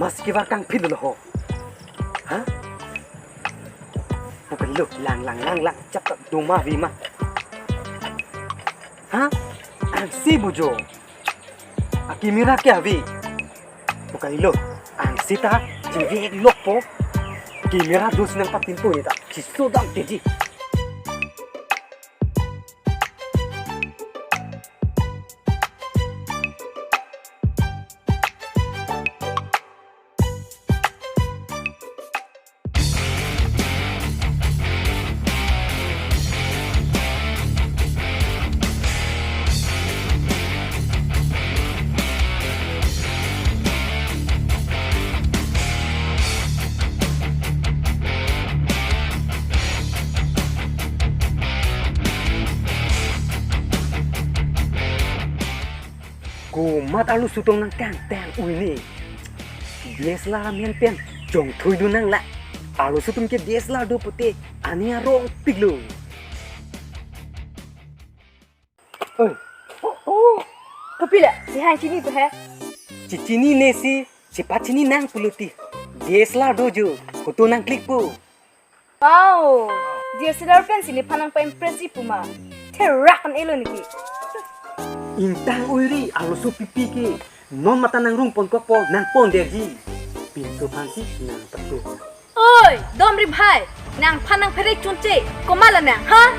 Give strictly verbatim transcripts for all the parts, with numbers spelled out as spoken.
Pas kibar kangphit lo ho. Ha? Bukan lo, lang, lang, lang, lang. Chap, chap, doma, bima. Ha? Angsi bujo. A camera ke avi. Bukan lo. Angsi ta, T V ek lok po. Camera do sinang patin po ni ta. Siso dam keji. Komat arloso tong nangkangtang ui ne. D S L R amen pen jongthui dun nang la. Arloso atum ke D S L R do pute ani arong pik lo. Oi. Oh, oh. Kopi la, si hang chini pe he? Chichini ne si, chepachini nang pulo ti. D S L R do jo, photo nang click po. Wow! D S L R pen si nephan nangpa-impress ji puma. Therak an elo niki. Ingtang ui ri, arloso pipi ke. Non mata nangrung pon kok po, nang pon derji. Pinso aphan si nang patu. Oi, dom ri bhai. Nangphan nangphere chunche. Komat la nang, ha?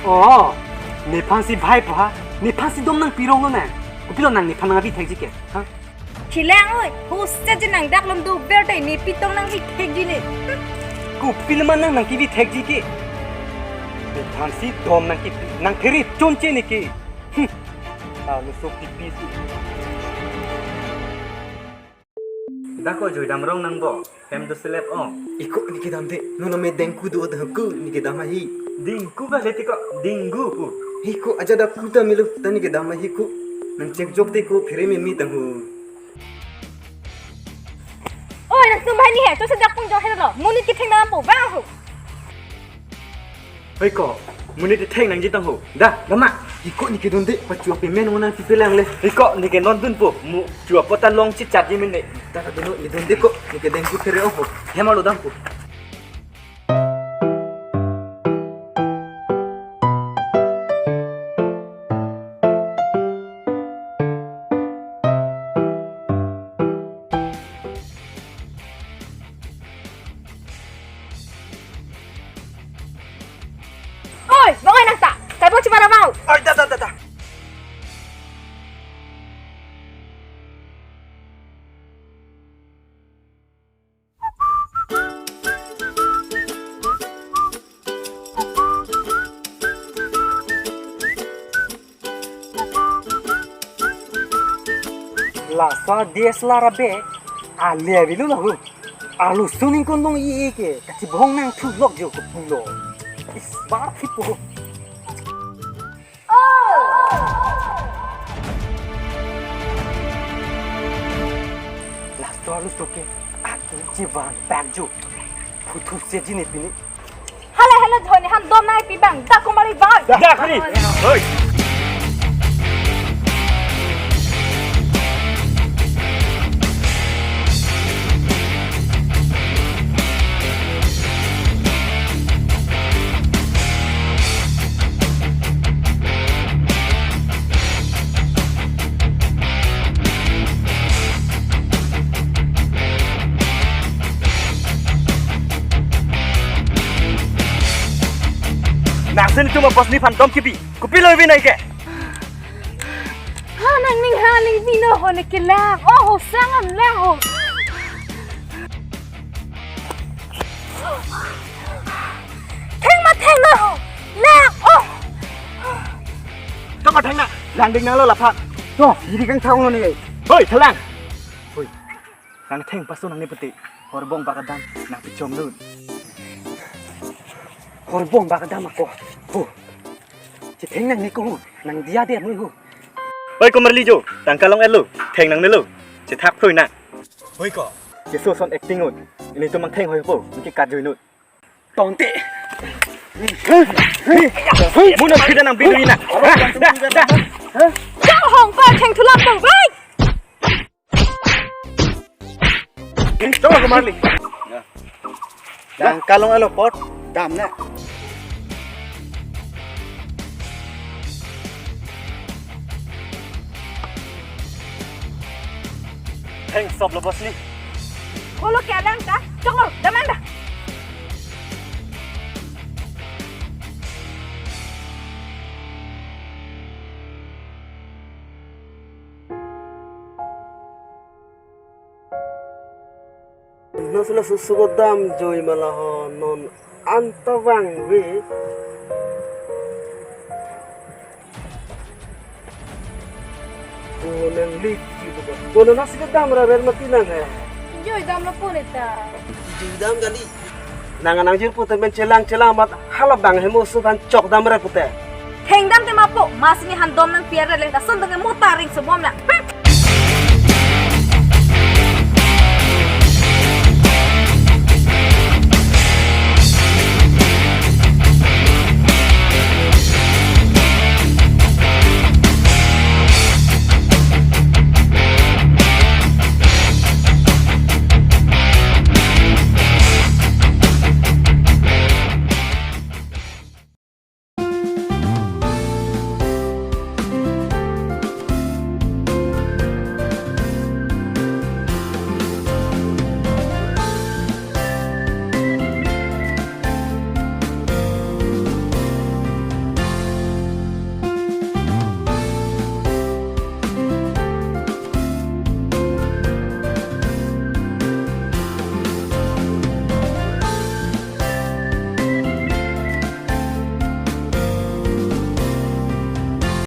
Oh, nephan si bhai po ha. Nephan si dom nangpi rong lo nang. Kopilo nang nephan nangpi thekji ke, ha? Chelang oi, hose je nang dak lom do ber dai ne pitong nangpi thekji ne. Kopilo ma nang nangkipi thekji ke. Nephan si dom nangkipi, nangphere chunche ne ke. Hmm. Arloso pipi si. Dak ko joi dam rong nang bo. Hem do selep ong. Iko ne kedam de. Nono me dengku do de ku ne kedam ahi. Dingku ba leti ko. Dinggu ku. Iko aja dak ku ta melu ta ne kedam ahi ku. Nang chek jok te ku phere me mi tang hu. Oi, nang tum bhai ni he, to se dak pung jong he lo. Monit ketheng dam po bang ho. Hoi ko, monit ketheng nangji tang ho. Da, lama. Iko ne kedun de, pachu ape men mo nangpipelang le. Iko ne ke non dun po, mu chu apo ta long chichat ji min ne. Da da dun ne dun de ko, ne ke dengku phere ong ho. Hem arlo dam po. Oi, bang oi nang ta. Kai bang chimara bang. Oi, da, da, da, da. Laso D S L R abe ale avelo lahu. Arloso ningkan long i ke kachibong nangthu lok jo kepulo. Is bar thipo. Laso arloso ke atum chivan pak jo. Phuthuse ji ne pini. Hala hala jhoni han dom nai pi bang. Dak kumari bang. Dak ri. Hoi. Nang sen cuma bos ni phantom kibi. Kopilo ibi nai ke. Ha nang ning ha ling bino ho ne kelang. Oh ho sang am lang ho. Theng ma theng na ho. Lang oh. Theng ma theng na. Lang ding na lo lapha. To, iri kang thang lo ni. Hoi, thalang. Hoi. Nang theng paso nang ni peti. Horbong bakadam nang pichom dun. Horbong bakadam ako. Ho. Chetheng nang ni ko ho. Nang dia dia mui ho. Hoi ko marli jo. Tangka long elo. Theng nang nelo. Chethak phroi nang. Hoi ko. Cheso son acting un. Ini tum mang theng hoi po. Niki kat joi nut. Tongte. Hei, hei, hei. Muna pida nang bidu ina. Kang hong pa theng thulang tong bai. Chok lo, Marli. Dang kalong alo pot, dam na. Heng sop lo, boss ni. Kolo ke adang ta? Chok lo, dam nang ta. Non si laso suko damjoi ma la ho, non anta vangve. Ko nangli ji buka. Ko nang nasi kedam ra rel mati nang he. Joi dam lo pun eta. Joi dam kali. Nang nang jir pute men chelang chelang mat halap bang hemo su ban chok dam ra pute. Thengdam te mapo, masi ni han dom nangpi arle, lason dong mo ta ring sebom na.